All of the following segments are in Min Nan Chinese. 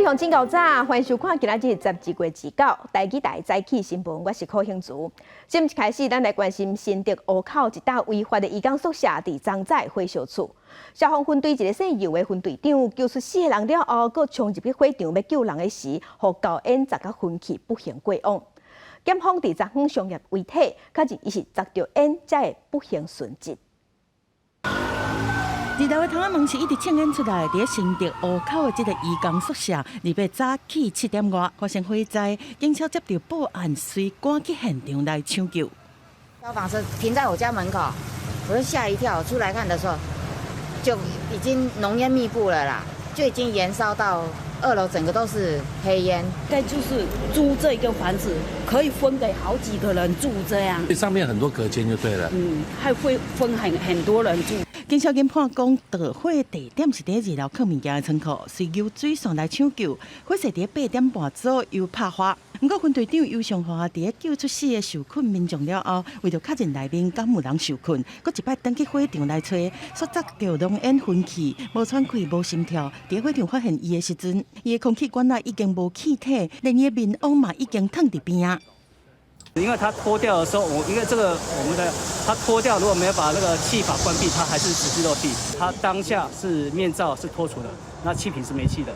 鄉親厚早，歡迎收看今仔日12月29台語台早起新聞，我是柯興慈。新聞一開始，咱來關心新竹湖口一棟違法的移工宿舍佇昨早火燒厝，消防分隊一个姓游的分隊長救出四個人了後，閣衝入去火場欲救人的時，予厚煙齧甲昏去，不幸過往。檢方佇昨昏相驗遺體，確認伊是齧著煙才會不幸殉職。二樓的窗仔門是一直衝煙出來，佇新竹湖口的這个移工宿舍，28早起7點外發生火災，警車接到報案，隨趕去現場來搶救。消防車停在我家門口，我就嚇一跳，出來看的時候，就已經濃煙密布了啦，就已經延燒到二樓，整個都是黑煙。該就是租這個房子，可以分給好幾個人住，這樣。上面很多隔間就對了。嗯，還會分很多人住。經消檢判講，導火地點是佇二樓囥物件的倉庫，隨游水線來搶救，火勢佇8點半左右拍化。毋過分隊長游尚華佇救出四个受困民眾了後，為著確認內面敢有人受困，閣一擺轉去火場來揣，煞齧著濃煙昏去，無喘氣、無心跳。佇火場發現伊的時陣，伊的空氣管內已經無氣體，連伊的面黃嘛已經褪佇邊仔。因為他脫掉的時候，我因為這個我們的他脫掉，如果沒有把那個氣閥關閉，他還是持續漏氣。他當下是面罩是脫除的，那氣瓶是沒氣的。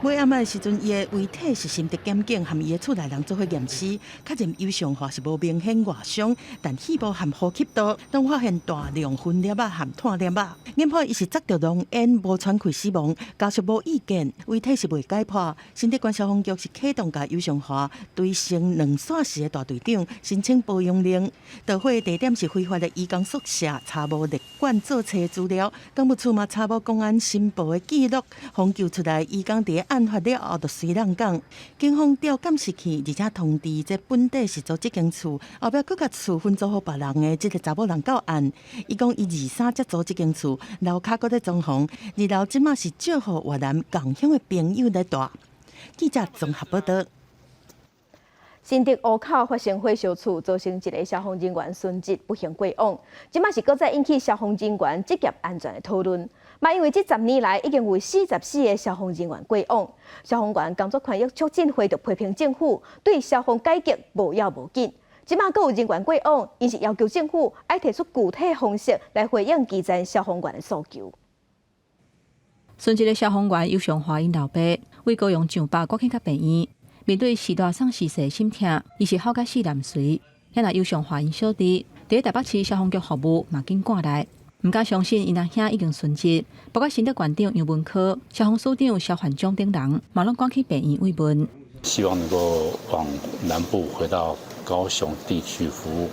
尾暗的時陣，伊的遺體是新竹檢警和伊的厝內人做伙驗屍，確認游尚華是無明顯外傷，但肺部和呼吸道攏發現大量粉粒仔和炭粒仔。研判伊是齧著濃煙無喘氣死亡，家屬無意見，遺體是未解剖。新竹縣消防局是啟動共游尚華追升兩線時的大隊長申請保養令。導火的地點是非法的移工宿舍，查無列管做冊資料，工務處嘛查無公安申報的記錄，予救出來移工佇案發了後就隨人講，警方調監視器，而且通知這本底是租這間厝，後壁閣共厝分租予別人的這个查某人到案。伊講伊23才租這間厝，樓跤閣咧裝潢，二樓這馬是借予越南仝鄉的朋友咧蹛。記者綜合報道。新竹湖口發生火燒厝，造成一个消防人員殉職，不幸過往。這馬是閣再引起消防人員職業安全的討論。嘛，因為這10年來已經有44個消防人員過往，消防員工作權益促進會就批評政府對消防改革無要無緊。這馬閣有人員過往，𪜶是要求政府愛提出具體方式來回應基層消防員的訴求。殉職的消防員游尚華𪜶老爸，為高雄上北趕去佮病院。面對序大喪逝世的心痛，伊是哭甲死難隨。遐若游尚華𪜶小弟，佇台北市消防局服務，嘛緊趕來，毋敢相信𪜶阿兄已經殉職。包括新竹縣長楊文科、消防署長蕭煥忠等人，嘛攏趕去病院慰問。希望能夠往南部回到高雄地區服務。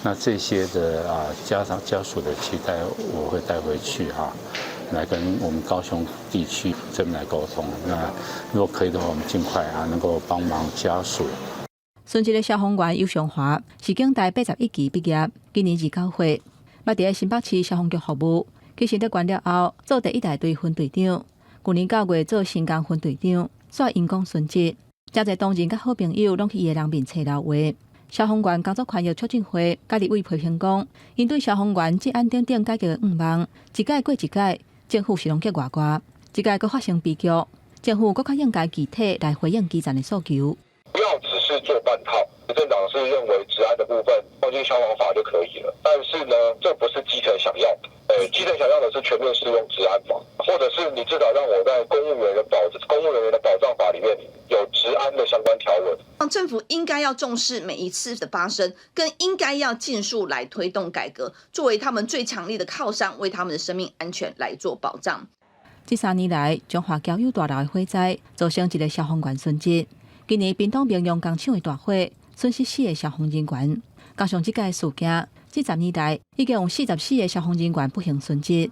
那這些的啊家長家屬的期待，我會帶回去哈，來跟我們高雄地區這邊來溝通。那如果可以的話，我們盡快啊能夠幫忙家屬。殉職的消防員游尚華是警大81期畢業，今年29歲，捌佇新北市消防局服務。去新竹縣了後，做第一大隊分隊長。舊年9月做新工分隊長，煞因公殉職。誠濟同仁佮好朋友攏去伊的人面冊留話。消防員工作權益促進會佮立委批評講，𪜶對消防員職安等等改革的願望，一屆過一屆，政府是攏激外外，這屆閣發生悲劇，政府閣較應該具體來回應基層的訴求。不要只是做半套，政黨是認為職安的部分放進消防法就可以了，但是呢，這不是基層想要的。基層想要的是全面適用職安法，或者是你至少讓我在公務人員的保障法裡面有職安的相關條文。政府應該要重視每一次的發生，更應該要盡速來推動改革，作為他們最強力的靠山，為他們的生命安全來做保障。這3年來，彰化交友大樓的火災造成一个消防員殉職。今年屏東明陽工廠的大火，損失四个消防人員。加上這屆事件，這10年來已經有44個消防人員不幸殉職。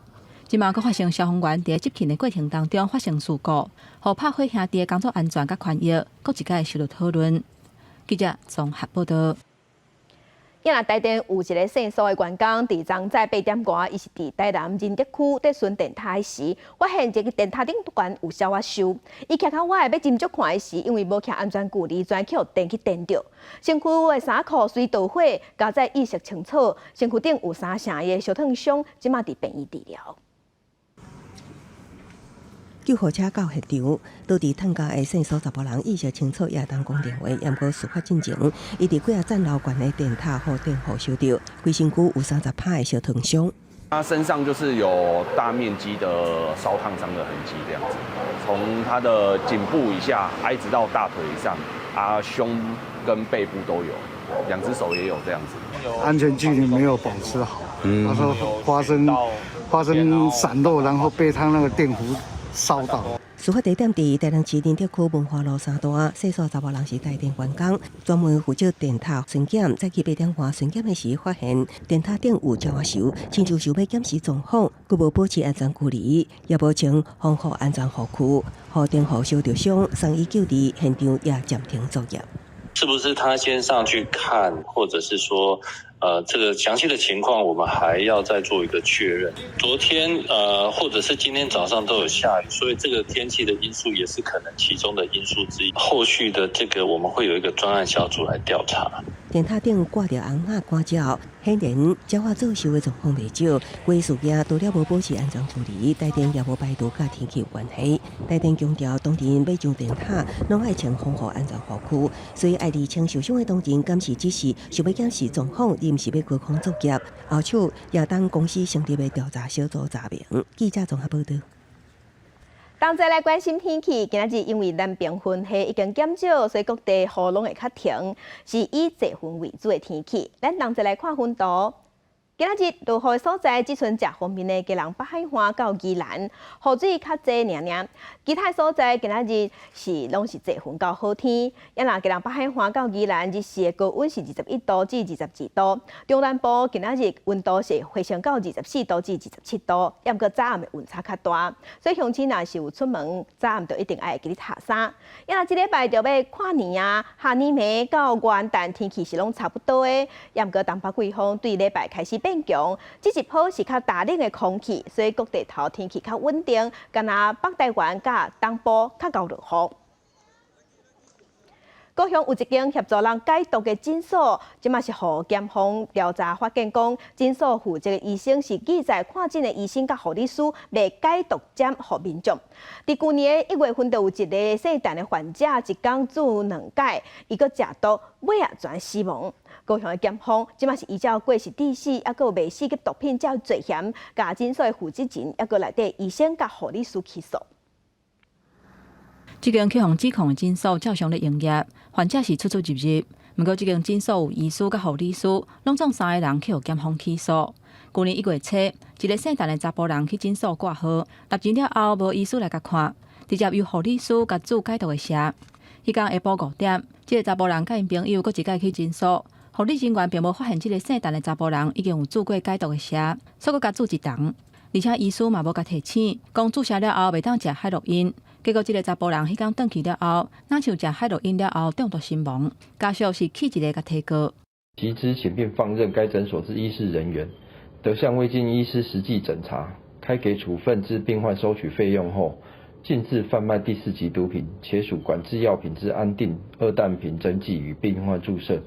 這馬閣發生消防員佇執勤的過程當中發生事故，予拍火兄弟的工作安全佮權益，閣一擺受到討論。記者綜合報道。今日台電有一个姓蘇的員工，佇昨早8點外，伊是佇台南仁德區佇巡電塔時，發現一个電塔頂懸有痟仔泅，伊徛較倚欲斟酌看的時，因為無徛安全距離，跩去予電去電著，身軀的衫褲隨導火，佳哉意識清楚，身軀頂有三成的燒燙傷，這馬佇病院治療。救護車到現場，倒佇炭焦的姓蘇查埔人意識清楚，也會當講電話，毋過事發進前，伊佇幾仔層樓懸的電塔予電弧燒著，規身軀有30趴的燒燙傷。他身上就是有大面積的燒燙傷的痕跡，這樣子，從他的頸部以下，一直到大腿以上，啊，胸跟背部都有，兩隻手也有這樣子。安全距離沒有保持好，他說發生閃漏，然後被他那個電弧燒到。事發地點佇台南市仁德區文化路3段，姓蘇查某人是台電員工，專門負責電塔巡檢。早起8點半巡檢的時，發現電塔頂有焦燒，親像想欲檢視狀況，閣無保持安全距離，也無穿防護安全護具，予電弧燒著傷，送醫救治，現場也暫停作業。是不是他先上去看，或者是說，這個詳細的情況，我們還要再做一個確認。昨天，或者是今天早上都有下雨，所以這個天氣的因素也是可能其中的因素之一。後續的這個，我們會有一個專案小組來調查。電塔頂掛著紅仔乾照，顯然焦仔做燒的狀況袂少。規事件除了無保持安全距離，台電也無排除佮天氣有關係。台電強調，當日欲上電塔，攏愛穿防護安全護具，所以愛釐清受傷的當人敢是只是想欲檢視狀況，而毋是欲高空作業。後手也等公司成立的調查小組查明。記者綜合報導。同齊來關心天氣，今仔日因為南爿雲系已經減少，所以各地雨攏會較停，是以濟雲為主的天氣。咱同齊來看雲圖。今仔日落雨的所在，只賰食方便的基隆北海岸到宜蘭，雨水較濟爾爾。其他所在今仔日是攏是濟雲到好天。啊若基隆北海岸到宜蘭日時的高溫是21度至22度。中南部今仔日溫度是回升到24度至27度，抑毋過早暗的溫差較大，所以鄉親若是有出門，早暗就一定愛會記咧疊衫。啊若這禮拜著欲跨年啊，下暝暝到元旦天氣是攏差不多的，抑毋過東北季風對禮拜開始變強，這一波是較乾冷的空氣，所以各地頭天氣較穩定，干焦北台灣佮東部較𠢕落雨。高雄有一間協助人解毒的診所，這馬是予檢方調查發現，講診所負責的醫生是記載看診的醫生佮護理師賣解毒針予民眾。佇舊年的1月份，就有一个姓陳的患者，一工注兩擺，伊閣食毒，尾仔全死亡。高雄的檢方這馬是依照過失致死，抑閣有賣四級毒品這罪嫌，共診所的負責人，抑閣內底醫生佮護理師起訴。這間去予指控的診所照常咧營業，患者是出出入入。毋過，這間診所有醫師佮護理師，攏總三个人去予檢方起訴。舊年1月初，一个姓陳的查埔人去診所掛號，入診了後無醫師來共看，直接由護理師共注解毒的射。彼工下晡5點，這个查埔人佮𪜶朋友閣一擺去診所，護理人員並無發現這个姓陳的查埔人已經有注過解毒的射，所以閣共注一筒。而且醫師嘛無共提醒，講注射了後袂當食海洛因。結果，這个查埔人彼工轉去了後，若像食海洛因了後中毒身亡，家屬是氣一个共提告。其知情並放任該診所之醫事人員，得向未經醫師實際診查，開給處分之病患收取費用後，徑自販賣第四級毒品，且屬管制藥品之安定二氮平針劑予病患注射。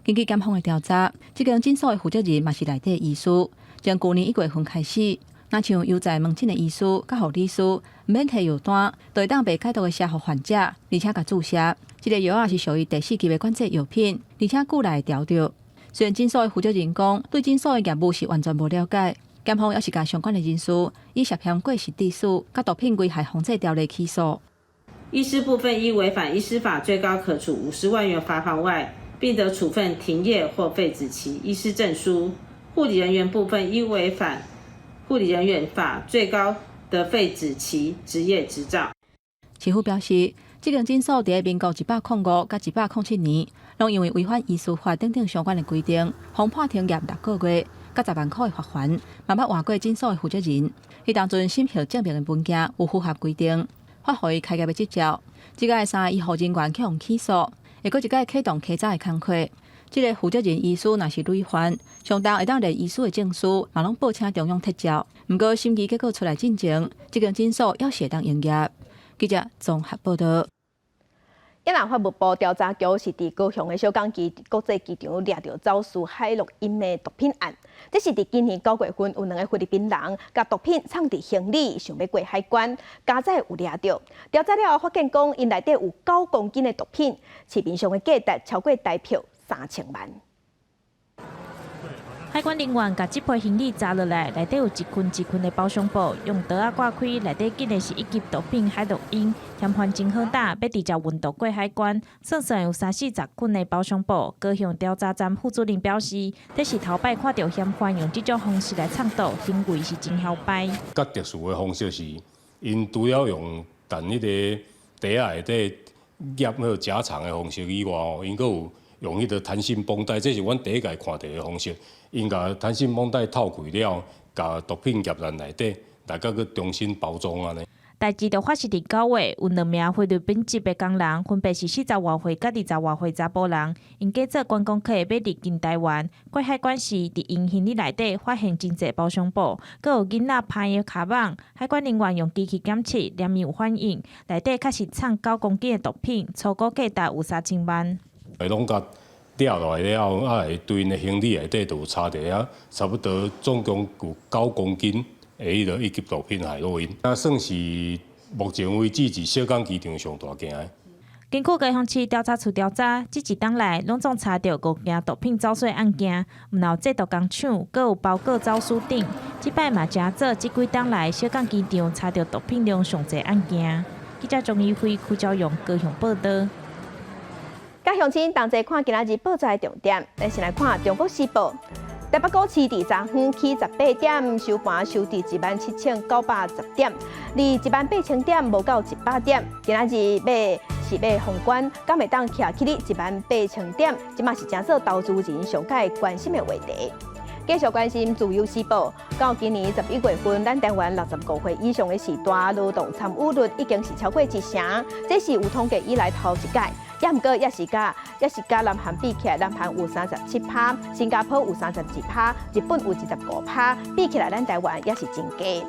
根據檢方的調查，這間診所的負責人嘛是內底醫師，從舊年1月份開始，若像有在門診的醫師佮護理師，毋免提藥單，就會當賣解毒的射予患者，而且共注射。這个藥仔是屬於第四級的管制藥品，而且久來會調著。雖然診所的負責人講，對診所的業務是完全無了解，檢方也是共相關的人士以涉嫌過失致死、佮毒品危害防制條例起訴。醫師部分依違反醫師法，最高可處50萬元罰款外，並得處分停業或廢止其醫師證書。護理人員部分依違反護理人員法，最高得廢止其執業執照。市府表示，這間診所佇民國105佮107年，攏因為違反醫師法等等相關的規定，予判停業6個月，佮10萬箍的罰鍰，嘛捌換過診所的負責人。彼當陣審核證明的文件有符合規定，發予伊開業的執照。這擺三个醫護人員去予起訴，會閣一擺啟動稽查的工課。這个負責人醫師若是累犯，相當會當連醫師的證書嘛攏報請中央撤銷。毋過審議結果出來進前，這間診所猶是會當營業。記者綜合報導。啊若法務部調查局是佇高雄的小港機國際機場掠著走私海洛因的毒品案。這是佇今年9月份有兩个菲律賓人共毒品藏佇行李，想欲過海關，佳哉有掠著。調查了後發現講，𪜶內底有9公斤的毒品，市面上的價值超過台票3000萬。海關人員共這批行李查落來，內底有一捆一捆的包裝布，用袋仔掛開，內底竟然是一級毒品海洛因。嫌犯真好膽，欲直接運毒過海關，算算有三四十捆的包裝布。高雄調查站副主任表示，這是頭擺看著嫌犯用這種方式來藏毒，行為是真囂掰。較特殊的方式是，𪜶除了用彈彼个袋仔內底夾彼个夾藏的方式以外，吼，𪜶閣有用彼个彈性繃帶，這是阮第一擺看著的方式。𪜶共彈性繃帶套開了，共毒品夾佇內底，來閣閣重新包裝按呢。代誌就發生佇9月，有兩名菲律賓籍的工人，分別是40外歲佮20外歲查埔人，𪜶假做觀光客欲入境台灣，過海關時，佇𪜶行李內底發現真濟包裝布，閣有囡仔拍的跤蠓。海關人員用機器檢測，驗有反應，內底確實藏9公斤的毒品，初估價值有3000萬。攏共掠落來了後，啊，會對𪜶的行李內底就有查著遐，差不多總共有9公斤的彼个一級毒品海洛因，啊，算是目前為止是小港機場上大件的。根據高雄市調查處調查，這一冬來攏總查著五件毒品走私案件，毋但有製毒工廠，閣有包裹走私等。這擺嘛成做這幾冬來小港機場查著毒品量上濟案件。記者鍾怡輝、柯昭勇高雄報導。佮鄉親同齊看今仔日報紙的重點，咱先來看《中國時報》。台北股市佇昨昏起18點，收盤收佇17,910點，離18,000點無夠100點。今仔日欲是欲封關，敢會當徛起咧18,000點？這嘛是成做投資人上蓋關心的話題。繼續關心《自由時報》，到今年11月份，咱台灣65歲以上的序大勞動參與率已經是超過一成，這是有統計以來頭一擺。也毋過，也是佮南韓比起來，南韓有37趴，新加坡有32趴，日本有25趴，比起來咱台灣也是真低。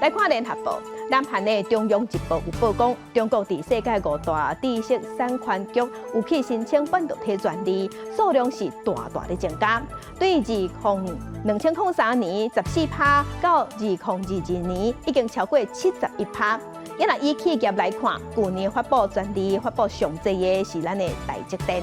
來看聯合報，南韓的中央日報有報講，中國佇世界五大知識產權局有去申請半導體專利，數量是大大的增加。對2003年14趴，到2022年已經超過71趴。也若以企業來看，舊年發布專利發布上濟的是咱的台積電。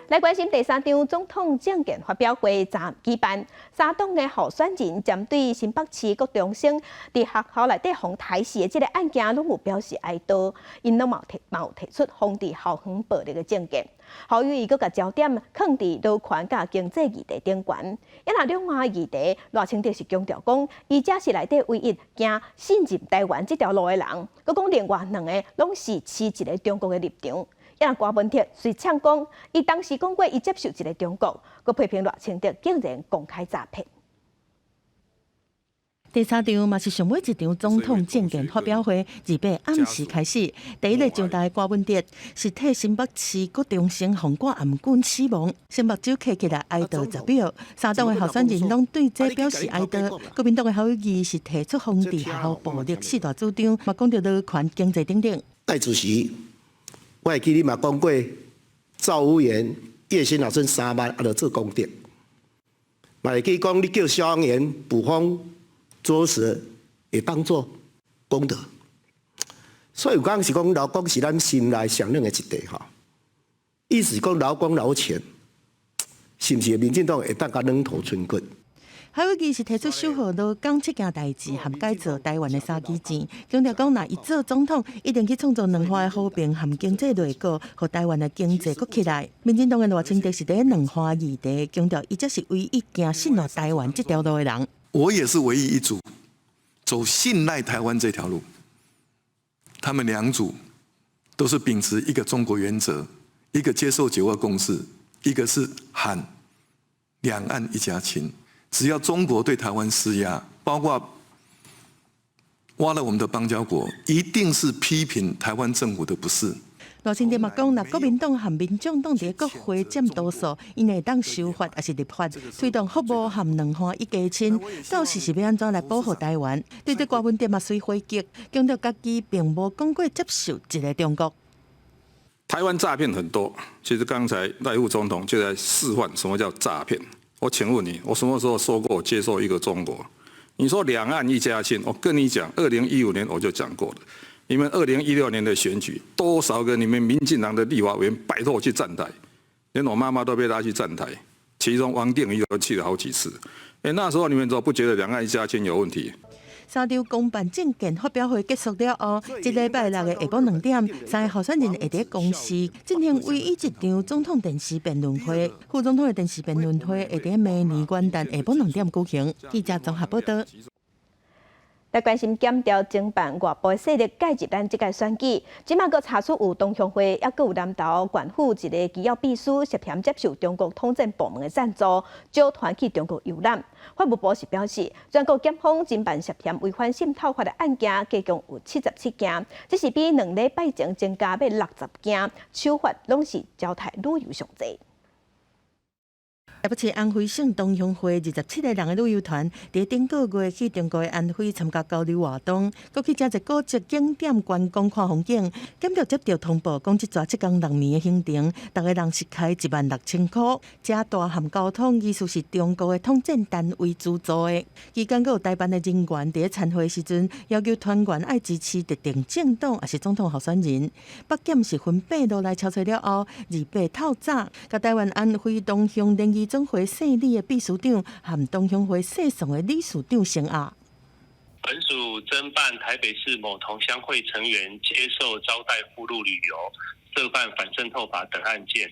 來關心第三場總統政見發表會昨舉辦，三黨的候選人針對新北市國中生佇學校內底予刣死的這个案件，攏有表示哀悼，𪜶攏嘛有提嘛有提出防治校園暴力的政見。侯友宜閣共焦點囥佇勞權佮經濟議題頂懸，啊若兩岸議題，賴清德是強調講，伊才是內底唯一行信任台灣這條路的人，閣講另外兩个攏是持一个中國的立場。啊若柯文哲隨嗆講，伊當時講過，伊接受一个中國，閣批評賴清德竟然公開詐騙。第三場嘛是上尾一場總統政見發表會，28暗時開始。第一个上台的柯文哲是替新北市國中生予掛頷頸死亡，新目睭磕起來哀悼10秒。三黨的候選人攏對這表示哀悼。國民黨的侯友宜是提出防治學校暴力四大主張，嘛講著勞權經濟等等。戴主席，我會記你嘛講過，造福員月薪若剩3萬，啊，著做功德。嘛會記講你叫消防員捕風捉蛇，會當做功德。所以有講是講勞工是咱心內上軟的一塊吼，意思是講勞工勞權，是毋是民進黨會當共軟土吞骨？侯友宜是提出守護勞工七件代誌和改造台灣的三支箭，強調講，若伊做總統，一定去創造兩岸的和平和經濟內閣，予台灣的經濟閣起來。民進黨的賴清德是佇兩岸議題，強調伊才是唯一行信賴台灣這條路的人。我也是唯一一組走信賴台灣這條路。他們兩組都是秉持一個中國原則，一個接受九二共識，一個是喊兩岸一家親。只要中國對台灣施壓，包括挖了我們的邦交國，一定是批評台灣政府的不是。賴清德嘛講，若國民黨和民眾黨佇國會佔多數，𪜶會當修法抑是立法，推動服貿和兩岸一家親。到時是欲按怎來保護台灣？對這柯文哲嘛隨回擊，強調家己並無講過接受一个中國。台灣詐騙很多，其實剛才賴副總統就在示範什麼叫詐騙。我請問你，我什麼時候說過我接受一個中國？你說兩岸一家親，我跟你講，2015年我就講過了。你們2016年的選舉，多少個你們民進黨的立法委員拜託我去站台，連我媽媽都被拉去站台，其中王定宇都去了好幾次。欸，那時候你們怎麼不覺得兩岸一家親有問題？三場公辦政見發表會結束了後，這禮拜六的下晡2點，三个候選人會佇公視進行唯一一場總統電視辯論會。副總統的電視辯論會會佇明年元旦下晡兩點舉行。記者綜合報道。來關心檢調偵辦外部勢力介入咱這屆選舉，這馬閣查出有同鄉會，抑閣有南投縣府一个機要秘書涉嫌接受中國統戰部門的贊助，組團去中國遊覽。法務部是表示，全國檢方偵辦涉嫌違反滲透法的案件，計共有77件，這是比2禮拜前增加欲60件，手法攏是招刣旅遊上濟。台北市安徽省同鄉會27个人的旅遊團，佇頂個月去中國的安徽參加交流活動，閣去誠濟古蹟景點觀光看風景。檢調接著通報，講這逝7工6暝的行程，逐个人是開16,000箍，車大和交通疑似是中國的統戰單位資助的。期間閣有台辦的人員佇參會時陣，要求團員愛支持特定政黨，抑是總統候選人。北檢是分八路來抄查了後，28透早，共台灣安徽同鄉聯誼總會姓李的秘書長和同鄉會姓宋的理事長聲押。本署偵辦台北市某同鄉會成員接受招待赴陸旅遊、涉犯反滲透法等案件，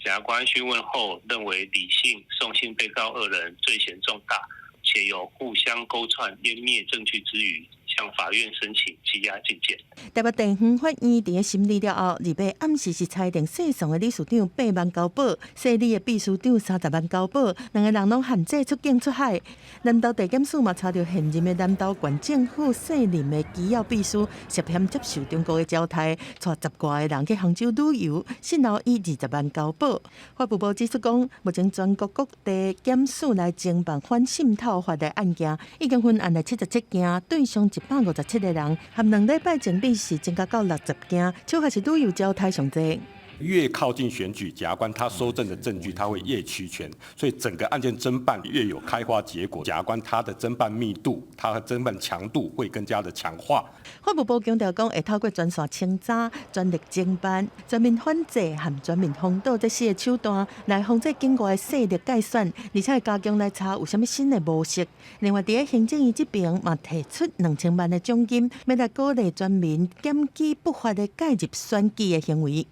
檢察官訊問後認為李姓、宋姓被告二人罪嫌重大，且有互相勾串湮滅證據之虞，向法院申請羈押禁見。台北地方法院佇審理了後，28暗時是裁定姓宋的理事長8萬交保，姓李的秘書長30萬交保，兩个人攏限制出境出海。南投地檢署嘛查著現任的南投縣政府姓林的機要秘書涉嫌接受中國的招待，帶十外个人去杭州旅遊，信後以20萬交保。法務部指出講，目前全國各地檢署來偵辦反滲透法的案件，已經分案來77件，對象157個人，和2禮拜前比是增加到60件，手法是旅遊招待上濟。越靠近選舉，檢察官他搜證的證據他會越齊全，所以整個案件偵辦越有開花結果。檢察官他的偵辦密度、他的偵辦強度會更加的強化。法務部強調講，會透過專線清查、專力偵辦、全面反制和全面封堵這四个手段，來防止境外勢力介選，而且會加強來查有啥物新的模式。另外，佇咧行政院這邊嘛提出2000萬的獎金，欲來鼓勵全民檢舉不法的介入選舉的行為。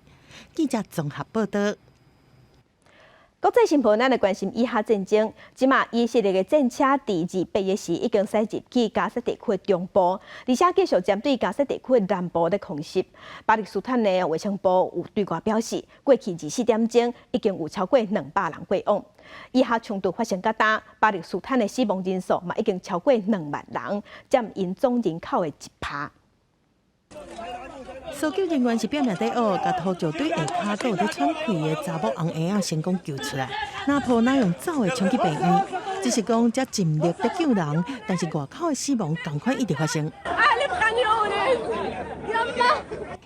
記者綜合報道。國際新聞，咱來關心以哈戰爭。這馬以色列的戰車佇28日時已經駛入去加薩地區的中部，而且繼續針對加薩地區的南部咧空襲。巴勒斯坦的衛生部有對外表示，過去24點鐘已經有超過200人過往。以哈衝突發生到今，巴勒斯坦的死亡人數嘛已經超過2萬人，佔𪜶總人口的1%。搜救人員是拼命咧挖，共塗石堆下跤閣有咧喘氣的查某尪嬰仔成功救出來。若抱若用走的衝去病院，只是講遮盡力咧救人，但是外口的死亡仝款一直發生。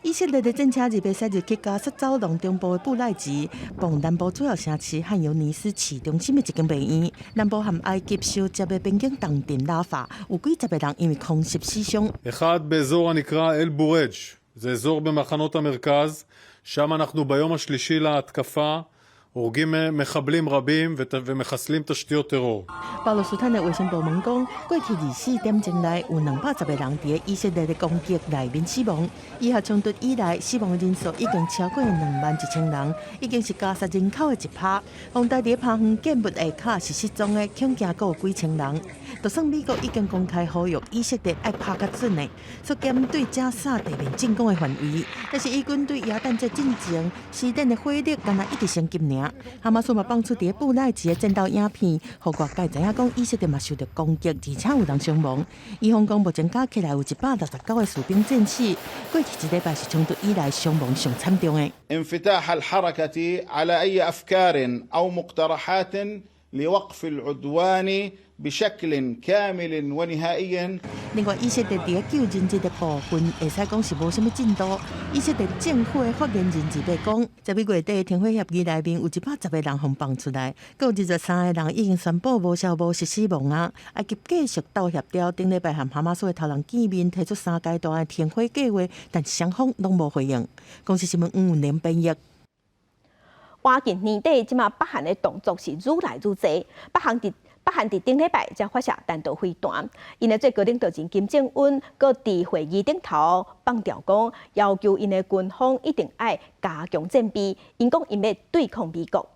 以色列的戰車28駛入去加薩走廊中部的布賴吉，往南部主要城市漢尤尼斯市中心的一間病院。南部和埃及相接的邊境重鎮拉法，有幾十個人因為空襲死傷。 אחד באזור הנקרא אל-בורג', זה אזור במחנות המרכז, שם אנחנו ביום השלישי להתקפה הורגים מחבלים רבים ומחסלים תשתיות טרור. 巴勒斯坦的衛生部門講，過去24點鐘內有210個人佇以色列的攻擊內面死亡。以哈衝突以來，死亡的人數已經超過21,000人，已經是加薩人口的1%。風台佇拍遠建物下跤是失蹤的，恐驚閣有幾千人。就算美國已經公開呼籲以色列愛拍較準的，縮減對加薩地面進攻的範圍，但是以軍對耶誕節進前，施展的火力敢若一直升級爾。哈馬斯嘛放出佇布袋一个戰鬥影片，予外界知影講以色列嘛受著攻擊，而且有人傷亡。以方講目前加起來有169個士兵戰死，過去一禮拜是衝突以來傷亡上慘重的。 انفتاح الحركة على أي أفكار أو مقترحات لوقف العدوان بشكل كامل ونهائي。另外，以色列佇救人質的部分，會使講是無啥物進度。以色列政府的發言人二八講，11月底停火協議內面有110個人予放出來，閣有23個人已經宣布無消無息死亡啊！埃及繼續鬥協調，頂禮拜和哈馬斯的頭人見面，提出三階段的停火計劃，但雙方攏無回應。公視新聞吳文玲編譯。倚近年底，這馬北韓的動作是愈來愈濟。北韓佇頂禮拜才發射彈道飛彈，𪜶的最高領導人金正恩閣佇會議頂頭放調講，要求𪜶的軍方一定愛加強戰備，𪜶講𪜶欲對抗美國。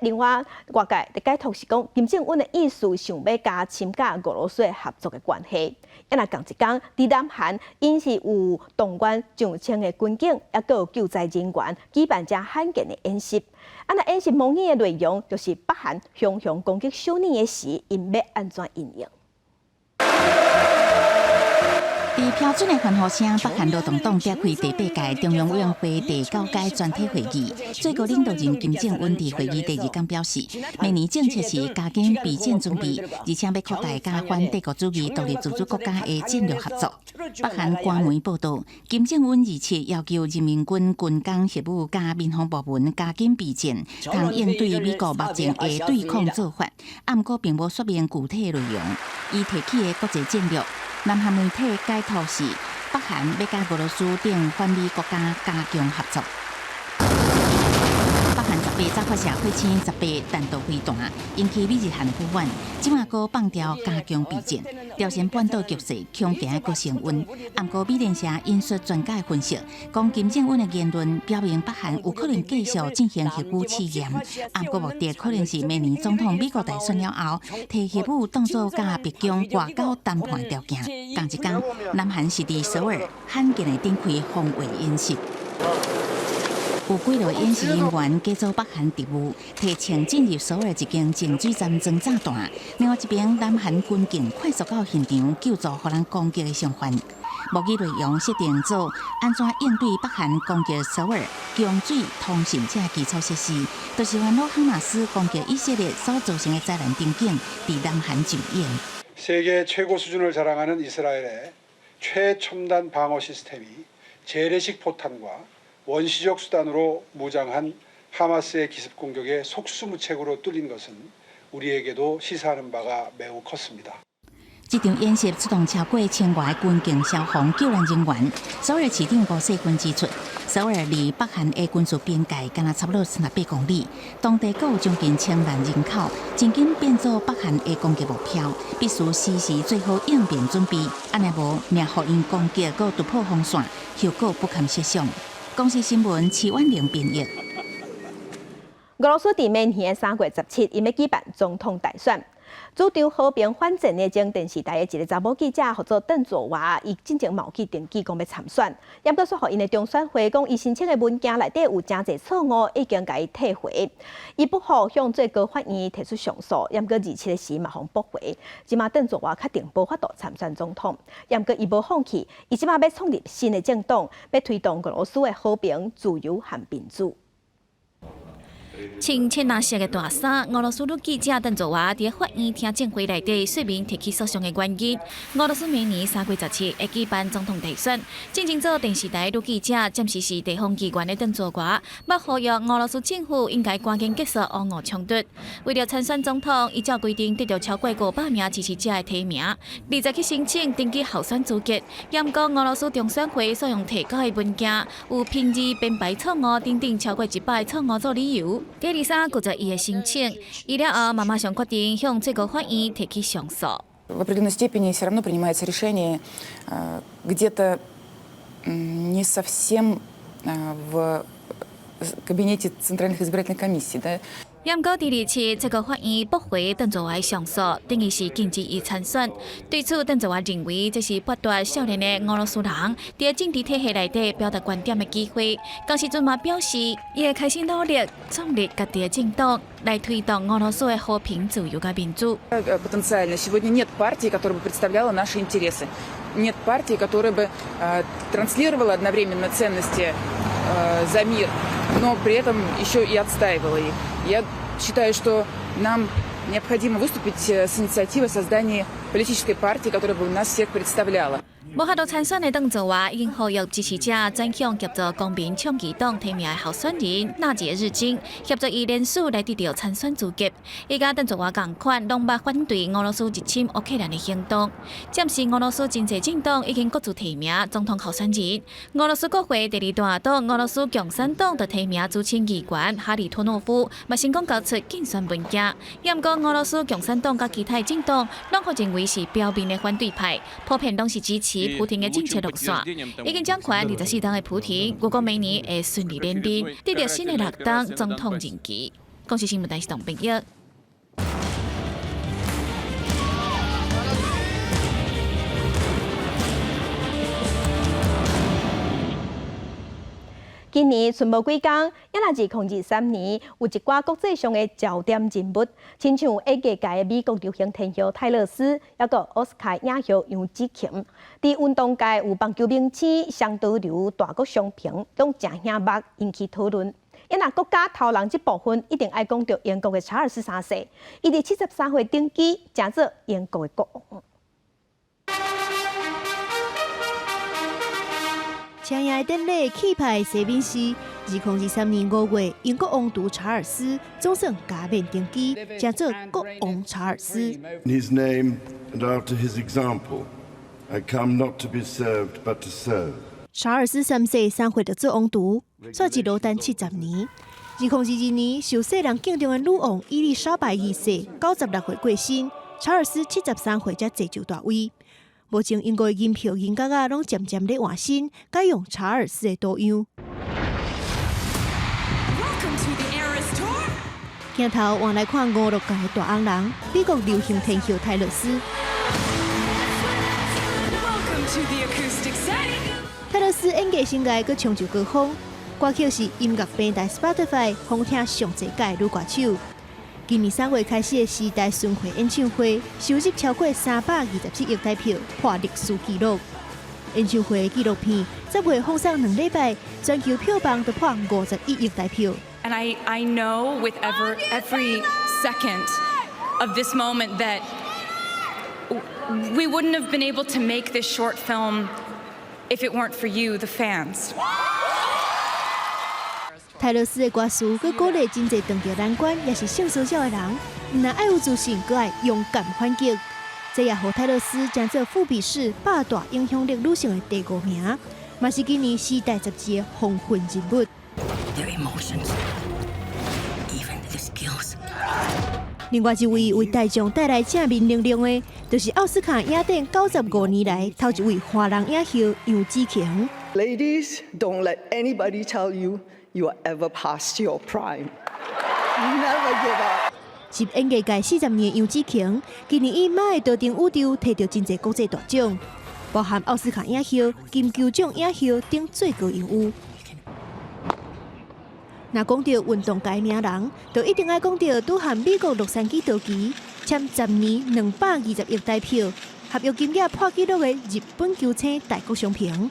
另外，外界的解讀是講，金正恩的意思想欲加深佮俄羅斯合作的關係。啊，若仝一工，佇南韓，𪜶是有動員上千个軍警，抑閣有救災人員舉辦遮罕見的演習。啊，若演習模擬的內容，就是北韓雄雄攻擊首爾的時，𪜶欲按怎因應。佇標準的歡呼聲，北韓勞動黨召開第八屆中央委員會第九屆全體會議。最高領導人金正恩佇會議第二講表示，明年政策是加緊備戰準備，而且欲擴大佮反帝國主義獨立自主國家的戰略合作。北韓官媒報道，金正恩二七要求人民軍軍工核武佮民防部門加緊備戰，通應對美國目前的對抗做法。毋過並無說明具體內容。伊提起的國際戰略。南韓媒體解讀是，北韓欲佮俄羅斯等反美國家加強合作。北韓18早發射火星十八彈道飛彈，引起美日韓不滿，這馬閣放調加強備戰。朝鮮半島局勢恐驚閣升溫。毋過美聯社引述專家分析，講金正恩的言論表明北韓有可能繼續進行核武試驗。毋過目的可能是明年總統美國大選了後，提核武當做佮白宮外交談判條件。仝一工，南韓是佇首爾罕見的展開防衛演習。有幾落演習人員假做北韓特務，提槍進入首爾一間淨水站裝炸彈。另外一邊，南韓軍警快速到現場救助予人攻擊的傷患。模擬內容設定做按怎應對北韓攻擊首爾、供水、通訊這基礎設施，就是煩惱哈馬斯攻擊以色列所造成的災難場景，佇南韓上演。 세계 최고 수준을 자랑하는 이스라엘의 최첨단 방어 시스템이 재래식 포탄과 원시적 수단으로 무장한 하마스의 기습 공격에 속수무책으로 뚫린 것은 우리에게도 시사하는 바가 매우 컸습니다. 這場演習出動超過千外軍警、消防救援人員。首爾市長吳世勳指出，首爾離北韓的軍事邊界敢若差不多38公里，當地閣有將近千萬人口，真緊變做北韓的攻擊目標，必須時時做好應變準備，按呢無命予𪜶攻擊閣突破防線，後果不堪設想。公視新聞齊婉玲編譯。俄羅斯佇明年3月17，𪜶欲舉辦總統大選。主張和平反戰的前電視台的一個查某記者，號做鄧佐娃，伊進前嘛有去登記講欲參選，毋過煞予𪜶的中選會講，伊申請的文件內底有誠濟錯誤，已經共伊退回。伊不服向最高法院提出上訴，毋過27的時嘛予駁回。這馬鄧佐娃確定無法度參選總統，毋過伊無放棄，伊這馬欲創立新的政黨，欲推動俄羅斯的和平、自由和民主。穿淺藍色的大衫，俄羅斯女記者鄧佐娃佇法院聽證會內底說明提起訴訟的原因。俄羅斯明年3月17會舉辦總統大選，進前做電視台女記者，暫時是地方議員的鄧佐娃，欲呼籲俄羅斯政府應該趕緊結束烏俄衝突。為著參選總統，伊照規定得著超過500名支持者的提名，二十去申請登記候選資格。毋過俄羅斯中選會所用提交的文件有拼字編排錯誤等等超過100個錯誤做理由。第二三拒絕伊的申請，伊了後嘛馬上決定向最高法院提起上訴。 В определенной степени все равно принимается решение где-то не совсем в кабинете Центральных избирательных комиссий. Да? 毋過第二次這個法院駁回鄧卓華上訴，等於是禁止伊參選。對此，鄧卓華認為這是剝奪少年的俄羅斯人佇政治體系內底表達觀點的機會。仝時陣嘛表示，伊會開始努力創立家己的政黨，來推動俄羅斯的和平、自由佮民主。 Потенциально сегодня нет партии, которая бы представляла наши интересы. Нет партии, которая бы транслировала одновременно ценности за мир, но при этом еще и отстаивала их. Я считаю, что нам необходимо выступить с инициативой создания политической партии, которая бы нас всех представляла. 無法度參選的鄧卓華已經呼籲支持者轉向協助公民倡議黨提名的候選人納傑日金，協助伊連署來得著參選資格。伊佮鄧卓華仝款，攏捌反對俄羅斯入侵烏克蘭的行動。暫時俄羅斯真濟政黨已經各自提名總統候選人。俄羅斯國會第二大黨俄羅斯共產黨就提名資深議員哈里托諾夫，嘛成功交出競選文件。毋過俄羅斯共產黨佮其他政黨攏予認為是表面的反對派，普遍攏是支持普廷的政策路線。已經掌權24冬的普廷，預估明年會順利連任，得著新的六冬總統任期。公視新聞台是董編譯。今年賰無幾工，猶若2023年，有一寡國際上的焦點人物，親像演藝界的美國流行天后泰勒絲，猶閣奧斯卡影后楊紫瓊，佇運動界有棒球明星雙刀流大谷翔平，攏誠顯目，引起討論。若國家頭人這部分，一定愛講著英國的查爾斯三世，伊佇73歲登基，成做英國的國王。請的典禮氣派西敏寺，2023年5月，英國王儲查爾斯總算加冕登基，成做國王查爾斯。 In his name and after his example, I come not to be served, but to serve. 查爾斯三世3歲就做王儲，煞一路等70年。2022年，受世人敬重的女王伊麗莎白二世96歲過身，查爾斯73歲才坐就大位。目前英國的銀票、銀角仔攏漸漸咧換新，改用查爾斯的圖樣。鏡頭換來看娛樂界的大紅人，美國流行天后泰勒絲。泰勒絲演藝生涯閣衝上高峰，歌曲是音樂平台 Spotify 訪聽上濟屆女歌手。今年3月開始的時代巡迴演唱會，收入超過327億台票，破歷史紀錄。演唱會紀錄片10月放送2禮拜，全球票房就破51億台票。 And I know with every second of this moment that we wouldn't have been able to make this short film if it weren't for you, the fans. 泰勒絲的歌詞，閣鼓勵真濟當著難關，也是性騷擾的人，毋但愛有自信，閣愛勇敢反擊。這也予泰勒絲成做富比士百大影響力女性的第五名，嘛是今年時代雜誌的風雲人物。 Their emotions, even the skills. 另外一位為大眾帶來正面能量的，就是奧斯卡影展95年來頭一位華人影后楊紫瓊。 Ladies, don't let anybody tell you you are ever past your prime. Never give up. 入演藝界40年的楊紫瓊，今年以《媽的多重宇宙》提著真濟國際大獎，包含奧斯卡影后、金球獎影后等最高榮譽。若講著運動界名人，就一定愛講著拄和美國洛杉磯道奇簽10年220億台票合約金額破紀錄的日本球星大谷翔平。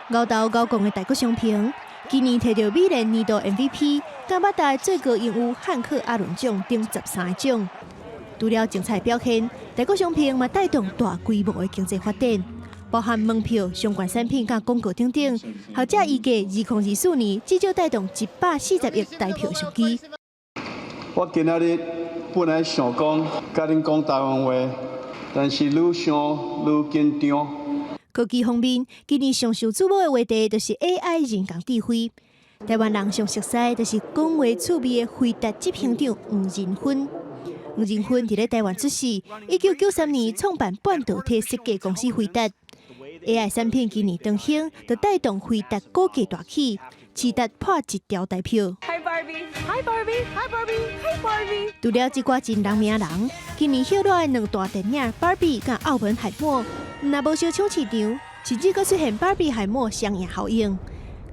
牛頭牛摃的大谷翔平，今年提著美聯年度 MVP、佮八大最高榮譽漢克阿倫獎等13個獎。除了精彩表現，大谷翔平嘛帶動大規模的經濟發展，包含門票、相關產品佮廣告等等。學者預計2024年至少帶動140億台票商機。我今仔日本來想講，佮恁講台灣話，但是愈想愈緊張。科技方面，今年上受矚目的話題就是 AI 人工智慧。台灣人上熟悉就是講話趣味的輝達執行長黃仁勳。黃仁勳佇咧台灣出世，1993年創辦半導體設計公司輝達。AI 產品今年當興，就帶動輝達股價大起，市值破一兆台票。 Hi Barbie。Hi Barbie, Hi Barbie, Hi Barbie。除了這寡真人名人，今年熱的兩大電影《芭比》佮奧本海默，毋但無相搶市場，甚至閣出現芭比海默雙贏效應。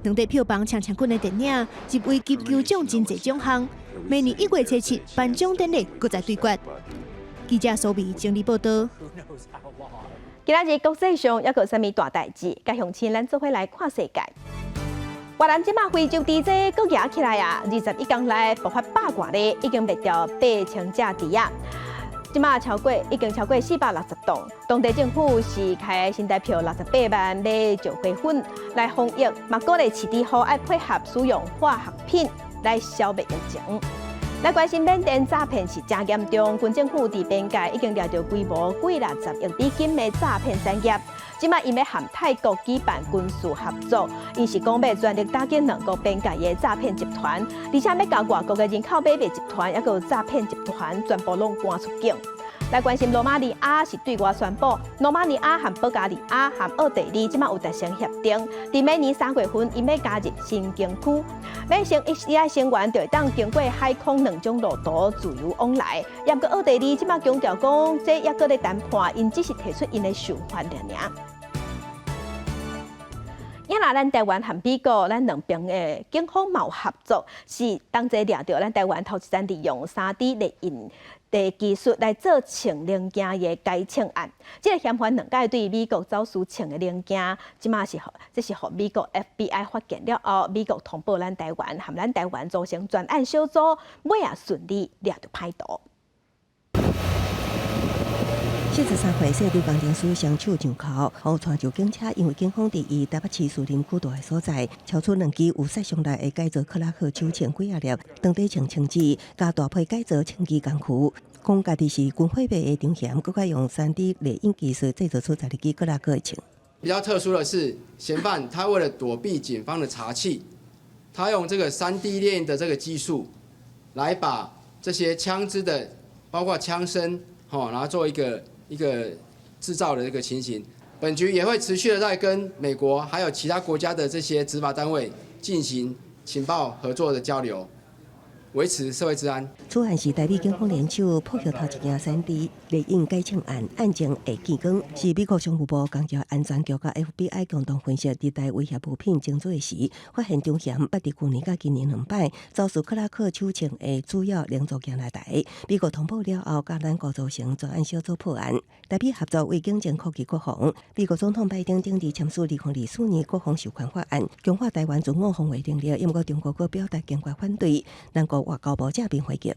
兩塊票房衝衝滾的電影入圍金球獎真濟獎項，明年1月27頒獎典禮閣再對決。記者蘇美整理報道。今仔日國際上猶閣有啥物大代誌？佮鄉親咱做伙來看世界。越南這馬非洲豬災閣夯起來啊！21工內爆發百外例，已經滅掉8000隻豬仔。這馬超過已經超過460棟。當地政府是開新台票68萬買石灰粉來防疫，嘛鼓勵飼豬戶愛配合使用化學品來消滅疫情。來關心緬甸詐騙是誠嚴重，軍政府佇邊界已經掠著規模幾六十億美金的詐騙產業。這馬𪜶欲和泰國舉辦軍事合作，𪜶是講欲全力打擊兩國邊界的詐騙集團，而且欲共外國的人口買賣集團，猶閣有詐騙集團全部攏趕出境。來關心羅馬尼亞是對外宣布，羅馬尼亞和保加利亞和奧地利這馬有達成協定，佇明年3月份，𪜶欲加入申根區，欲成伊的成員就會當經過海空兩種路途自由往來。毋過奧地利這馬強調講，這猶閣咧談判，𪜶只是提出𪜶的想法爾爾。也若咱台灣和美國，咱兩邊的警方嘛有合作，是同齊掠著咱台灣頭一層利用3D 列印的技術來做銃零件的改銃案。這個嫌犯兩擺對美國走私銃的零件，這馬是這是予美國 FBI 發現了後，美國通報咱台灣，和咱台灣組成專案小組，尾仔順利掠著歹徒。43歲設備工程師雙手上銬，予帶上警車，因為警方佇伊台北市士林區住的所在，搜出兩支有殺傷力的改造克拉克手槍幾仔粒，當地槍槍支，佮大批改造槍支工具。講家己是軍火賣的張嫌，閣較用3D 列印技術製造出12支克拉克的槍。比較特殊的是，嫌犯他為了躲避警方的查緝，他用這個3D 列印的這個技術，來把這些槍支的，包括槍身，吼，然後做一個製造的這個情形。本局也會持續的在跟美國還有其他國家的這些執法單位進行情報合作的交流，維持社會治安。此案是台美警方聯手破獲頭一件3D 列印改槍案，案情會見光，是美國商務部工業安全局佮 FBI 共同分析佇台威脅物品偵做時，發現張嫌捌佇去年佮今年兩擺走私克拉克手槍的主要零組件來台。美國通報了後，佮咱國組成專案小組破案，台美合作為警政科技國防。美國總統拜登頂日簽署2024年國防授權法案，強化台灣自我防衛能力。毋過中國閣表達堅決反對，咱國外交部正面回擊。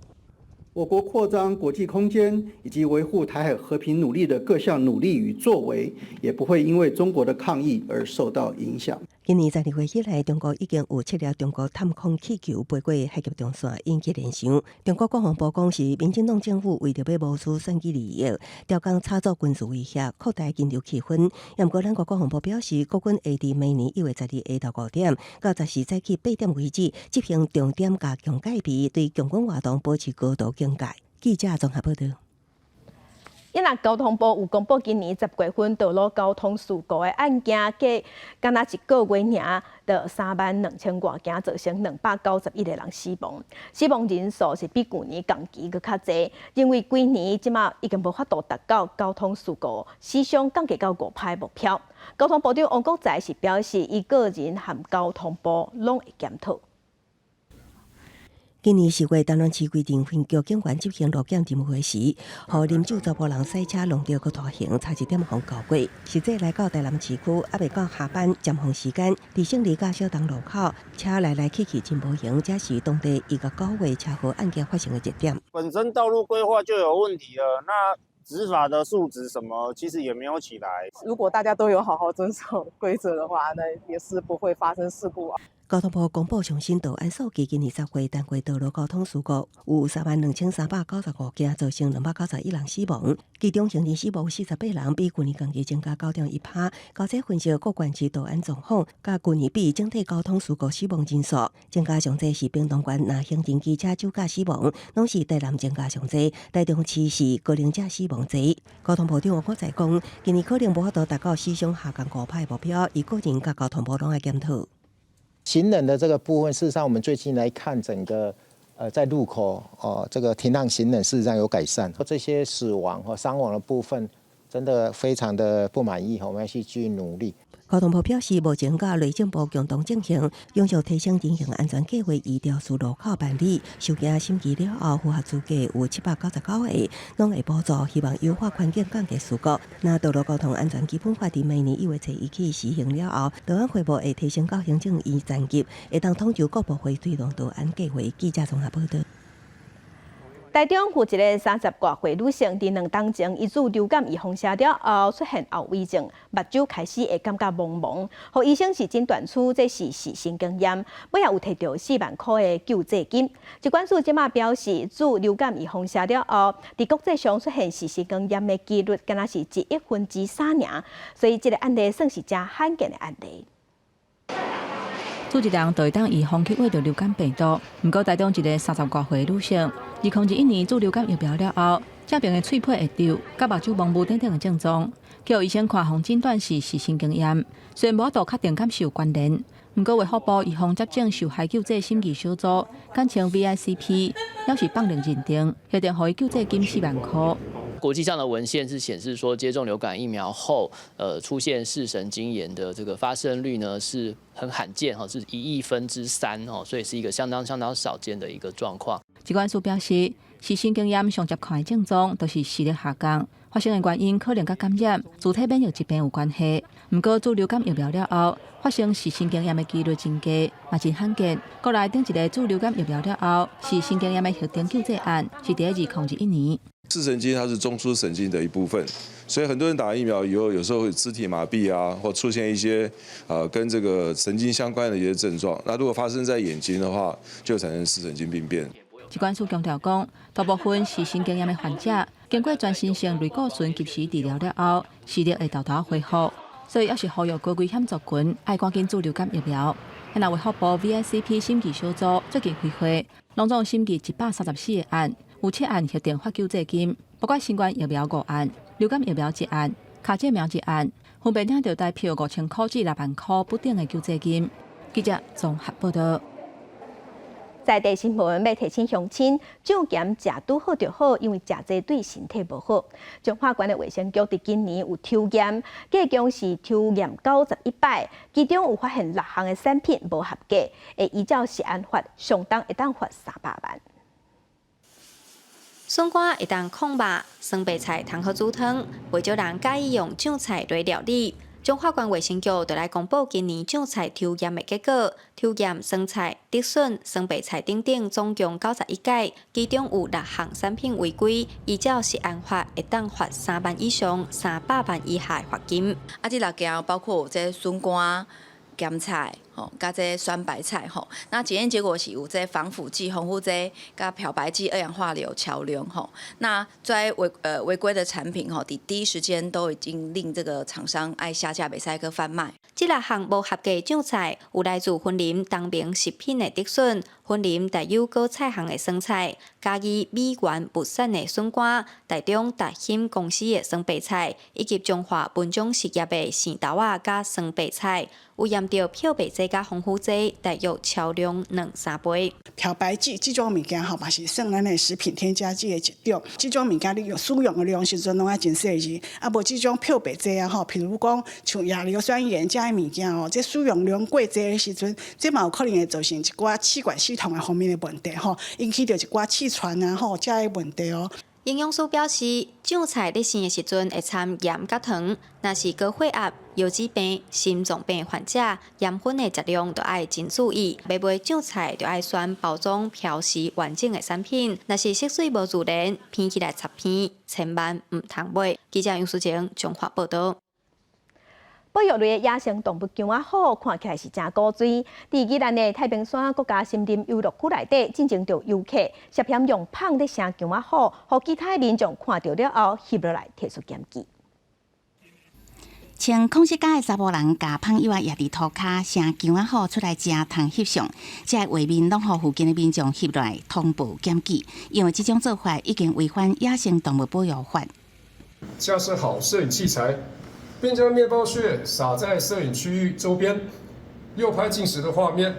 我國擴張國際空間以及維護台海和平努力的各項努力與作為，也不會因為中國的抗議而受到影響。今年12月以來，中國已經有七粒中國探空氣球飛過海峽中線，引起聯想。中國國防部講是民進黨政府為著欲謀取選舉利益，刁工炒作軍事威脅，擴大緊張氣氛。毋過，咱國國防部表示，國軍會佇明年1月12下晝5點到14早起8點為止，執行重點加強戒備，對共軍活動保持高度警戒。記者綜合報道。因若交通部有公布今年10月份道路交通事故的案件，計敢若一個月爾，就3萬2千外件，造成291個人死亡，死亡人數是比舊年同期閣較濟。認為規年這馬已經無法度達到交通事故死傷降低到5%目標。交通部長王國材是表示，伊個人和交通部攏會檢討。今年4月，台南市規定分局警員執行路檢任務時，予啉酒查埔人駛車弄著閣拖行，差一點予交過。實際來到台南市區，猶未到下班尖峰時間，佇勝利佮小東路口，車來來去去真無閒，這是當地一個9月車禍案件發生的熱點。本身道路規劃就有問題了，那執法的素質什麼，其實也沒有起來。如果大家都有好好遵守規則的話，那也是不會發生事故啊。交通部公布上新道安數據，今年10月單月道路交通事故有32,395件，造成291人死亡，其中行人死亡48人，比去年同期增加9.1%。交這分析各縣市道安狀況，佮去年比整體交通事故死亡人數增加上濟是屏東縣，若行人機車酒駕死亡，攏是台南增加上濟，台中市是高齡者死亡濟。交通部長王國材講，今年可能無法度達到死傷下降5%目標，伊個人佮交通部攏愛檢討。行人的這個部分，事實上，我們最近來看整個在路口哦，這個停讓行人事實上有改善。這些死亡和傷亡的部分，真的非常的不滿意，我們要去繼續努力。交通部表示，目前佮內政部共同進行，永續提升人行安全計劃，依調書路口辦理，收件審議了後，符合資格有799個，攏會補助，希望優化環境，降低事故。那道路交通安全基本法佇明年1月1日起實行了後，道安會部會提升到行政院層級，會當統籌各部會推動道安計劃。記者綜合報導。台中有一个30外歲女性，佇2冬前，伊注流感預防射了後，出現後遺症，目睭開始會感覺濛濛，予醫生是診斷出這是視神經炎，尾仔有提著4萬箍的救濟金。疾管署這馬表示，注流感預防射了後，佇國際上出現視神經炎的幾率，敢若是1億分之三爾，所以這个案例算是誠罕見的案例。注一人就會當預防去秽著流感病毒，毋過台中一个30外歲女性，2021年注流感疫苗了後，這邊的喙皮會皺，佮目睭模糊等等的症狀，予醫生看予診斷是視神經炎，雖然無法度確定敢是有關聯，毋過衛福部預防接種受害救濟審議小組，簡稱 VICP，猶是放任認定，決定予伊救濟金4萬箍。國際上的文獻是顯示說，接種流感疫苗後，出現視神經炎的這個發生率呢，是很罕見哈，是1億分之三哦，所以是一個相當相當少見的一個狀況。疾管署表示，視神經炎上常見的症狀都是視力下降，發生的原因可能佮感染、自體免疫疾病有關係。毋過注流感疫苗了後，發生視神經炎的幾率真低，嘛真罕見。國內頂一个注流感疫苗了後，視神經炎的核定救濟案是佇2021年。視神經它是中樞神經的一部分，所以很多人打疫苗以後，有時候會肢體麻痹啊，或出現一些跟這個神經相關的一些症狀。那如果發生在眼睛的話，就產生視神經病變。疾管署強調講，大部分視神經炎的患者，經過全身性類固醇及時治療了後，視力會沓沓恢復。所以，猶是呼籲高危險族群愛趕緊注流感疫苗。那衛福部 VICP 審議小組最近開會，攏總審議134個案。有7案核定發救濟金，包括新冠疫苗五案、流感疫苗一案、卡介苗一案，分別領著台票5000箍至6萬箍不等的救濟金。記者綜合報導。在地新聞欲提醒鄉親，醬鹹食拄好就好，因為食濟對身體無好。彰化縣的衛生局佇今年有抽驗，計共是抽驗91擺，其中有發現六項的產品無合格，會依照食安法，上重會當罰300萬。筍乾會當控肉，酸白菜通好煮湯，袂少人佮意用醬菜來料理。彰化縣衛生局就來公布今年醬菜抽驗的結果，抽驗酸菜、竹筍、酸白菜等等，總共91改，其中有六項產品違規，依照食安法會當罰3萬以上300萬以下的罰金。啊，這六件包括有這筍乾、鹹菜，吼，佮這酸白菜，吼。那檢驗結果是有這防腐劑、防腐劑、佮漂白劑、二氧化硫超量，吼。那在違規的產品，吼，佇第一時間都已經令這個廠商愛下架，袂使閣販賣。這六項無合格醬菜，有來自雲林東明食品的竹筍、雲林大有果菜行的酸菜、嘉義美元物產的筍乾、台中達興公司的酸白菜，以及彰化文種實業的生豆仔佮酸白菜，有驗著漂白劑佮防腐劑，大約超量兩三倍。漂白劑這種物件吼，嘛是算咱的食品添加劑的一種。這種物件你用使用的量時陣攏愛真細膩，啊無這種漂白劑啊吼，譬如講像亞硫酸鹽這的物件哦，這使用量過濟的時陣，這嘛有可能會造成一寡氣管系統的方面的問題吼，引起著一寡氣喘啊吼，這的問題哦。營養師表示，醬菜咧生的時陣會摻鹽佮糖，若是高血壓、腰子病、心臟病患者，鹽分的食量就愛真注意。欲買醬菜就愛選包裝標示完整的產品，若是色水無自然，片起來插片，千萬毋通買。記者楊淑晴彰化報導。保育類的野生動物姜仔虎看起來是誠古錐。佇宜蘭的太平山國家森林遊樂區內底，進前就有遊客涉嫌用麭咧聲姜仔虎，予其他民眾看著了後，翕落來提出檢舉。穿紺色甲的查埔人共麭幼仔攑佇塗跤聲姜仔虎出來食通翕相，這个畫面攏予附近的民眾翕落來通報檢舉，因為這種做法已經違反野生動物保育法。架設好攝影器材，並將麵包屑撒在攝影區域周邊，誘拍進食的畫面。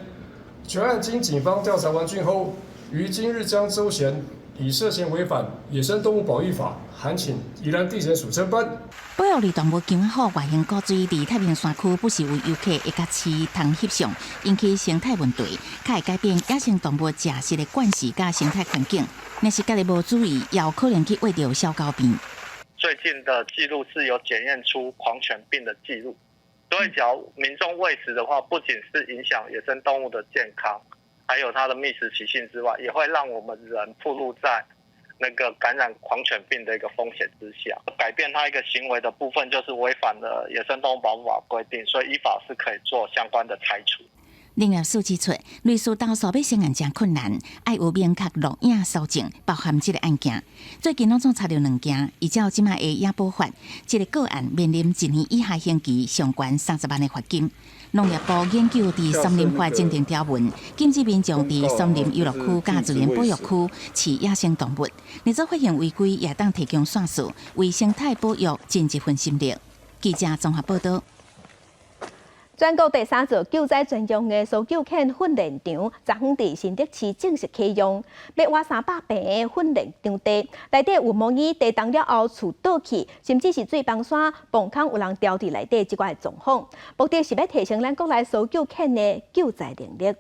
全案經警方調查完竣後，於今日將周賢以涉嫌違反野生動物保育法，函請宜蘭地檢署偵辦。保育類動物姜仔虎外形古錐，佇太平山區不時有遊客會共飼通翕相，引起生態問題，較會改變野生動物食食的慣勢佮生態環境。若是家己無注意，也有可能去餵著小狗病。最近的記錄是有檢驗出狂犬病的記錄，所以只要民眾餵食的話，不僅是影響野生動物的健康，還有它的覓食習性之外，也會讓我們人暴露在那個感染狂犬病的一個風險之下。改變它一個行為的部分，就是違反了野生動物保護法規定，所以依法是可以做相關的拆除。林業署指出，類似投訴欲成案誠困難，愛有明確錄影搜證，包含這個案件。最近攏總查著兩件，依照這馬的野保法，這個個案面臨1年以下刑期，上懸30萬的罰金。農業部研究佇森林法增訂條文，禁止民眾佇森林遊樂區佮自然保育區飼野生動物。若做發現違規，也當提供線索，為生態保育盡一份心力。記者綜合報道。全國第三座救災專用的搜救犬訓練場，昨昏佇新竹市正式啟用。欲倚300坪的訓練場地，內底有模擬地動了後厝倒去，甚至是水崩山、崩空有人牢佇內底這款的狀況。目的是欲提升咱國內搜救犬的救災能力。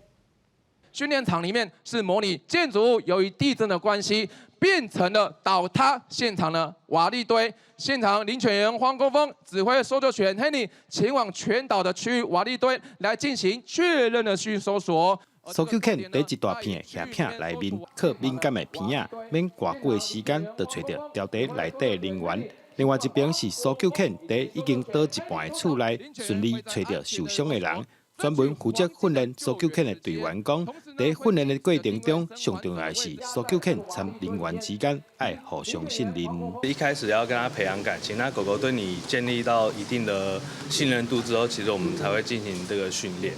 訓練場裡面是模擬建築物由於地震的關係變成了倒塌現場的瓦礫堆。現場領犬員黃國峰指揮搜救犬 Henry 前往全島的區域瓦礫堆來進行確認的去搜索。搜救犬佇一大片瓦片內面，靠敏感的鼻仔，免偌久的時間就揣著牢佇內底人員。另外一邊是搜救犬佇已經倒一半的厝內，順利揣著受傷的人。專門負責訓練搜救犬的隊員講，佇訓練的過程中，上重要的是搜救犬參人員之間愛互相信任。一開始要跟他培養感情，那狗狗對你建立到一定的信任度之後，其實我們才會進行這個訓練。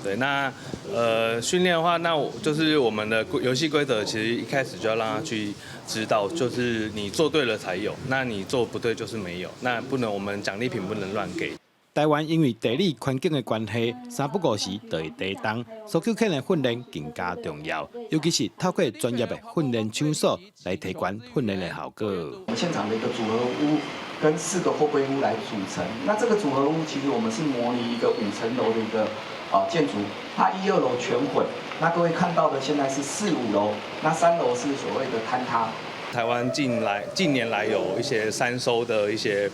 對，那訓練的話，那我就是我們的遊戲規則，其實一開始就要讓他去知道，就是你做對了才有，那你做不對就是沒有，那不能我們獎勵品不能亂給。台灣因為地理環境的關係，三不五時就會地動，搜救犬的訓練更加重要，尤其是透過專業的訓練場所來提懸訓練的效果。現場的一個組合屋跟四個貨櫃屋來組成，那這個組合屋其實我們是模擬一個5層樓的一個建築，它一二樓全毀，那各位看到的現在是四五樓，那3樓是所謂的坍塌。台灣近年來有一些山搜的一些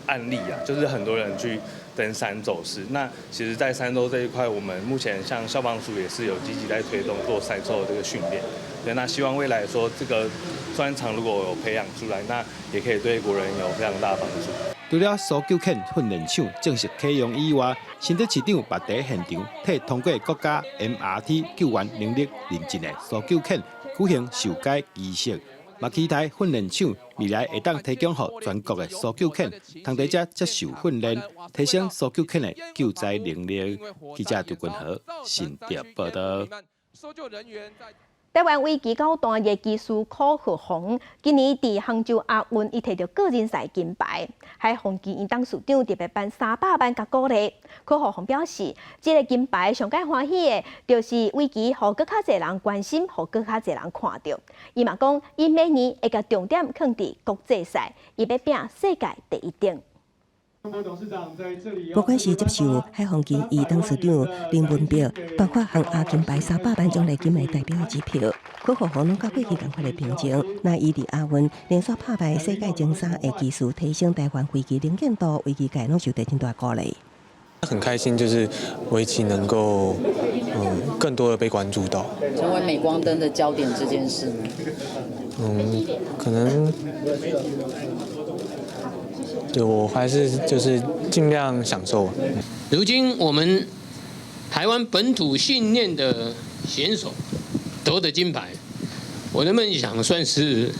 案例啊，就是很多人去登山走失。那其實，在山搜這一塊，我們目前像消防署也是有積極在推動做山搜的這個訓練。對，那希望未來說這個專長如果有培養出來，那也可以對國人有非常大幫助。除了搜救犬訓練場正式啟用以外，新竹市長嘛佇現場替通過國家 MRT 救援能力認證的搜救犬舉行授階儀式。嘛期待訓練場未來會當提供予全國的搜救犬，通佇遮接受訓練，提升搜救犬的救災能力。記者張君和新竹報道。台灣圍棋高段的棋師柯浩鴻，今年佇杭州亞運，伊摕著個人賽金牌，海鴻棋院董事長特別頒300萬共鼓勵。柯浩鴻表示，這個金牌上蓋歡喜的，就是圍棋予閣較濟人關心，予閣較濟人看著。伊嘛講，伊明年會共重點放佇國際賽，伊欲拼世界第一等。不管是接受海鴻棋院董事長林文碧頒發杭亞金牌300萬獎勵金的代表支票，柯浩鴻攏佮過去仝款的平靜。那伊佇亞運連續拍敗世界前三的棋師，提升台灣圍棋能見度，圍棋界攏受到真大鼓勵。很開心，就是圍棋能夠更多的被關注到，成為鎂光燈的焦點這件事呢？可能。對，我還是就是盡量享受。如今我們台灣本土訓練的選手奪得金牌，我的夢想算是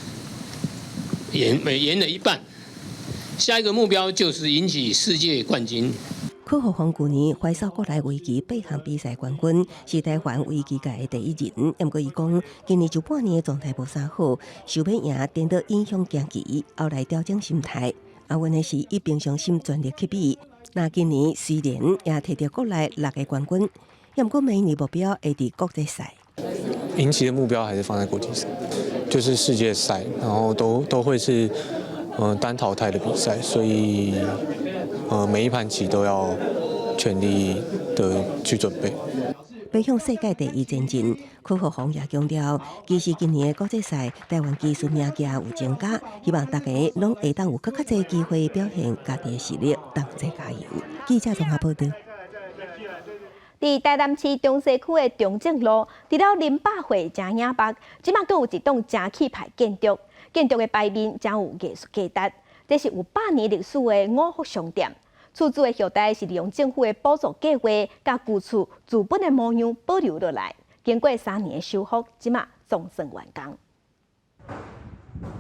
圓了一半。下一個目標就是贏取世界冠軍。柯浩鴻舊年懷手國內圍棋八項比賽冠軍，是台灣圍棋界的第一人。毋過伊講，今年上半年的狀態無啥好，想欲贏，顛倒影響行棋，後來調整心態。亞運的時，以平常心全力去比。那今年雖然也摕著國內6個冠軍，毋過明年目標會佇國際賽。銀棋的目標還是放在國際賽，就是世界賽，然後都會是單淘汰的比賽，所以每一盤棋都要全力的去準備。邁向世界第一前進，柯浩宏也強調，其實今年的國際賽，台灣技術名額有增加，希望大家攏會當有閣較濟機會表現家己的實力，同齊加油。記者綜合報道。佇台南市中西區的中正路，除了林百貨誠惹目，這馬閣有一棟誠氣派建築，建築的牌面誠有藝術價值。這是有百年歷史的五福商店。厝主的後代是利用政府的補助計劃，共舊厝原本的模樣保留落來。經過3年的修復，這馬總算完工。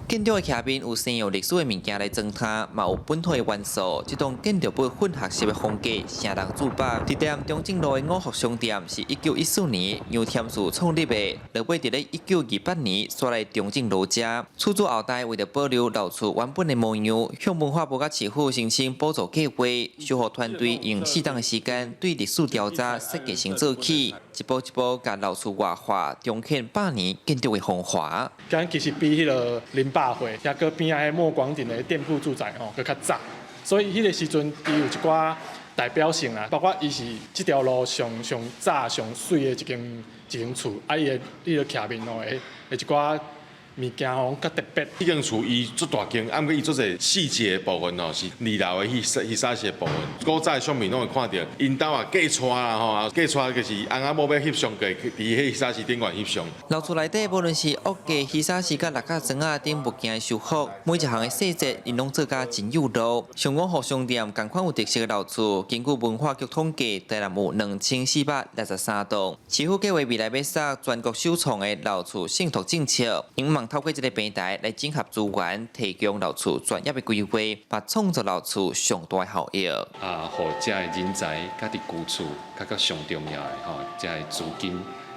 建築的徛面有西洋歷史的物件來裝飾，嘛有本土的元素。這棟建築物混合式的風格，成人注目。佇台南中正路的五福商店是1914年楊添樹創立的，落尾佇咧1928年徙來中正路遮。厝主後代為著保留老厝原本的模樣，向文化部佮市府申請補助計劃，修復團隊用適當的時間對歷史調查設計成做起，一步一步共老厝活化，重現百年建築的風華。敢其實比彼個林百貨，抑閣邊仔彼墨廣頂的店鋪住宅吼，閣較早，所以彼個時陣伊有一寡代表性啦，包括伊是這條路上上早上媠的一間厝，啊伊的伊個徛面吼會一寡物件吼較特別。彼間厝伊足大間，啊毋過伊足濟細節的部分吼是二樓的彼彼沙時的部分。古早的相片攏會看著，𪜶兜啊過帶啦吼，過帶就是翁仔某欲翕相，佇彼彼沙時頂懸翕相。老厝內底無論是屋架、魚沙時佮六角磚仔等物件的修復，每一項的細節，𪜶攏做甲真有路。像五福商店仝款有特色的老厝，根據文化局統計，台南有2463棟。市府計劃未來欲設全國首創的老厝信託政策，希望透過這個平台來整合資源，提供老厝專業的規劃，嘛創造老厝上大的效益。啊，予遮的人才佮佇舊厝，較較上重要的吼，遮的資金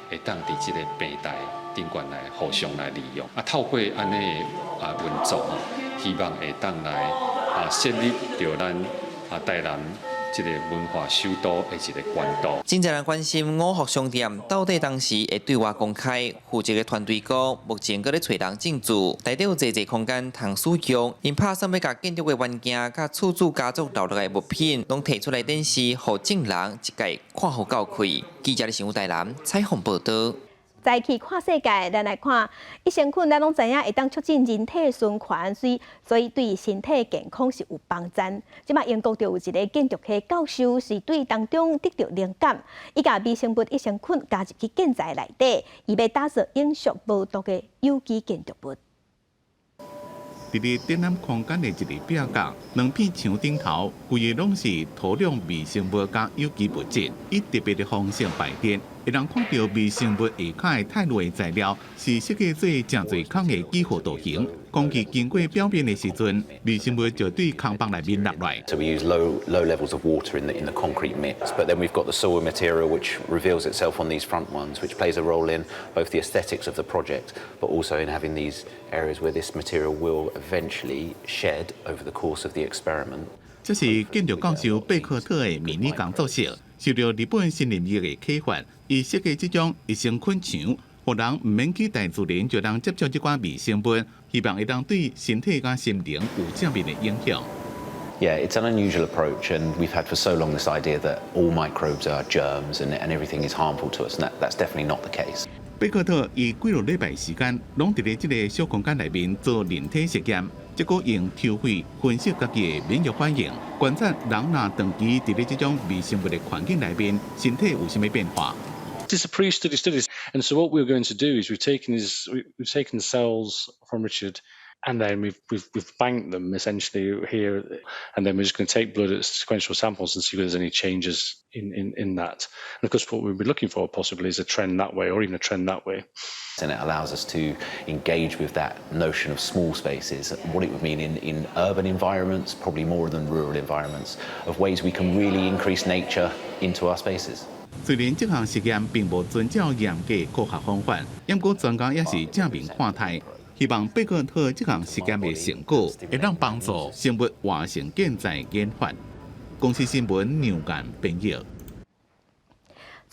會當佇這個平台頂懸來互相來利用。啊，透過按呢的啊運作吼，希望會當來啊設立著咱啊台南這個文化首都的一個管道。真濟人關心五福商店到底當時會對外公開？負責的團隊講，目前閣咧揣人進駐，內底有濟濟空間通使用。𪜶拍算欲共建築的原件、佮厝主家族留落來的物品，攏提出來展示，予眾人一概看予夠開。記者的新聞台南採訪報導。再去看世界，咱來看益生菌，咱攏知影會當促進人體循環，所以對身體健康是有幫助。這馬英國就有一个建築系教授，是對當中得著靈感，伊共微生物益生菌加入去建材內底，伊欲打造永續無毒的有機建築物。佇咧展覽空間的一个壁角，兩片牆頂頭，規个攏是土壤微生物佮有機物質，以特別的方式排列，會當看著微生物下跤的肽類材料，是設計做誠濟孔的幾何圖形。空氣經過表面的時陣，微生物就對空房內面落來。 So we use low low levels of water in the concrete mix, but then we've got the soil material which reveals itself on these front ones, which plays a role in both the aesthetics of the project, but also in having these areas where this material will eventually shed over the course of the experiment. 這是建築教授貝克特的迷你工作室，受著日本森林浴的啟發，伊設計這種益生菌牆，予人毋免去大自然就通接觸這寡微生物，希望會當對身體佮心靈有正面的影響。 Yeah, it's an unusual approach, and we've had for so long this idea that all microbes are germs and everything is harmful to us, and that's definitely not the case. 貝克特伊幾落禮拜時間，攏佇咧這个小空間內面做人體實驗，結果用抽血分析家己的免疫反應，觀察人若長期佇咧這種微生物的環境內面，身體有啥物變化。 This is a pre-study studies, and so what we're going to do is we've taken cells from Richard, and then we've banked them essentially here, and then we're just going to take blood at sequential samples and see whether there's any changes in that. And of course, what we'll be looking for possibly is a trend that way, or even a trend that way. And it allows us to engage with that notion of small spaces, what it would mean in urban environments, probably more than rural environments, of ways we can really increase nature into our spaces. 雖然這項實驗並無遵照嚴格科學方法，毋過專家也是正面看待，希望貝克特這項實驗的成果會當幫助生物活性建材研發。公視新聞梁干編譯。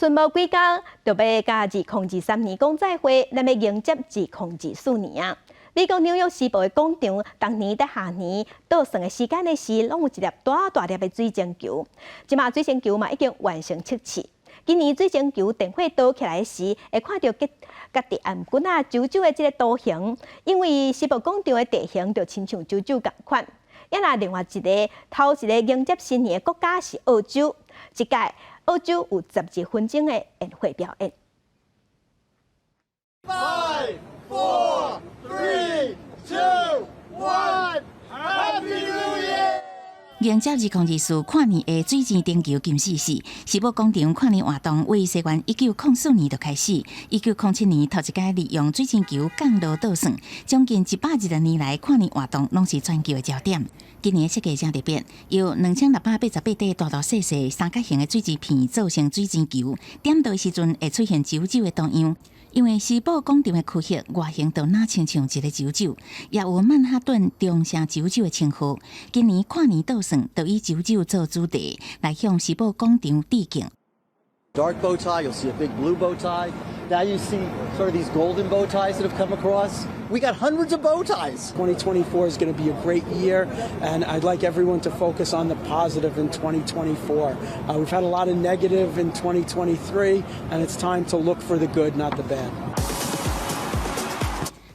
賰無幾工，就欲佮2023年講再會，咱欲迎接2024年啊！美國紐約時報的廣場，逐年佇下年倒算的時間的時，攏有一粒大大粒的水晶球。這馬水晶球嘛已經完成測試。今年水晶球電火倒起來時，會看著家己頷頸仔揪揪的這个圖形，因為時報廣場的地形就親像揪揪仝款。啊若另外一个頭一个迎接新年的國家是澳洲，這屆澳洲有12分鐘的煙火表演。 Five, four, three, two, one. Happy New Year! 迎接2024跨年的水晶燈球金獅四，時報廣場跨年活動為西元1904年就開始，1907年頭一擺利用水晶球降落倒算，將近120年來跨年活動攏是全球的焦點。今年設計誠特別，由2688塊大大細細三角形的水晶片做成水晶球，點著的時陣會出現揪揪的圖樣。因為時報廣場的區域外形就若親像一个揪揪，也有曼哈頓中城揪揪的稱號。今年跨年倒算，就以揪揪做主題，來向時報廣場致敬。 Dark bow tie, you'll see a big blue bow tie. Now you see sort of these golden bow ties that have come across. We got hundreds of bow ties. 2024 is going to be a great year, and I'd like everyone to focus on the positive in 2024. We've had a lot of negative in 2023, and it's time to look for the good, not the bad.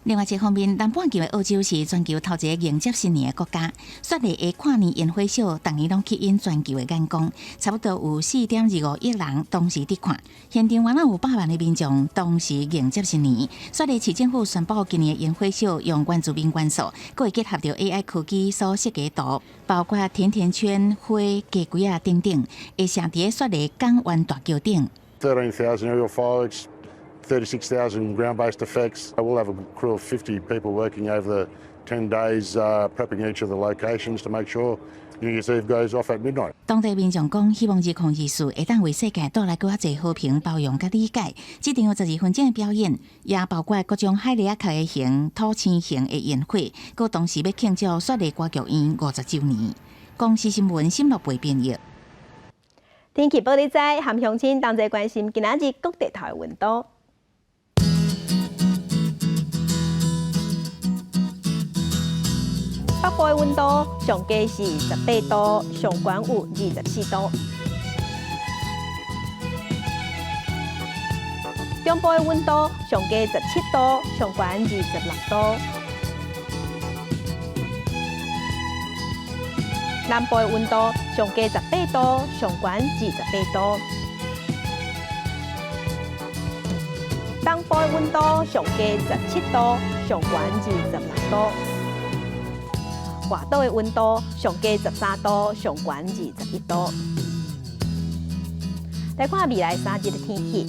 另外一方面，南半球的澳洲是全球頭一个迎接新年的國家。雪梨的跨年煙火秀，逐年攏吸引全球的眼光，差不多有4.25億人同時佇看。現場原來有百萬的民眾同時迎接新年。雪梨市政府宣布，今年的煙火秀用原住民元素，閣會結合著 AI 科技所設計圖，包括甜甜圈、花、雞胿仔等等，會射佇雪梨港灣大橋頂。 13,000 aerial fireworks, 36,000 ground-based effects. We'll have a crew of 50 people working over the 10 days prepping each of the locations to make sure New Year's Eve goes off at midnight. 當地民眾講，希望2024會當為世界帶來閣較濟和平、包容佮理解。這場有12分鐘的表演，也包括各種海狸仔殼的形、土星形的煙火，閣同時欲慶祝雪梨歌劇院50週年。公視新聞沈樂培編譯。天氣報你知，含鄉親同齊關心今仔日各地頭的溫度。北部的溫度上低是18度，上懸有24度。中部的溫度上低17度，上懸26度。南部的溫度上低18度，上懸28度。東部的溫度上低17度，上懸26度。外島的溫度上低13度，上懸21度。來看未來3日的天氣。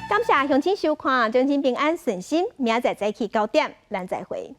感謝鄉親收看，祝恁平安順心，明仔載早起9點，咱再會。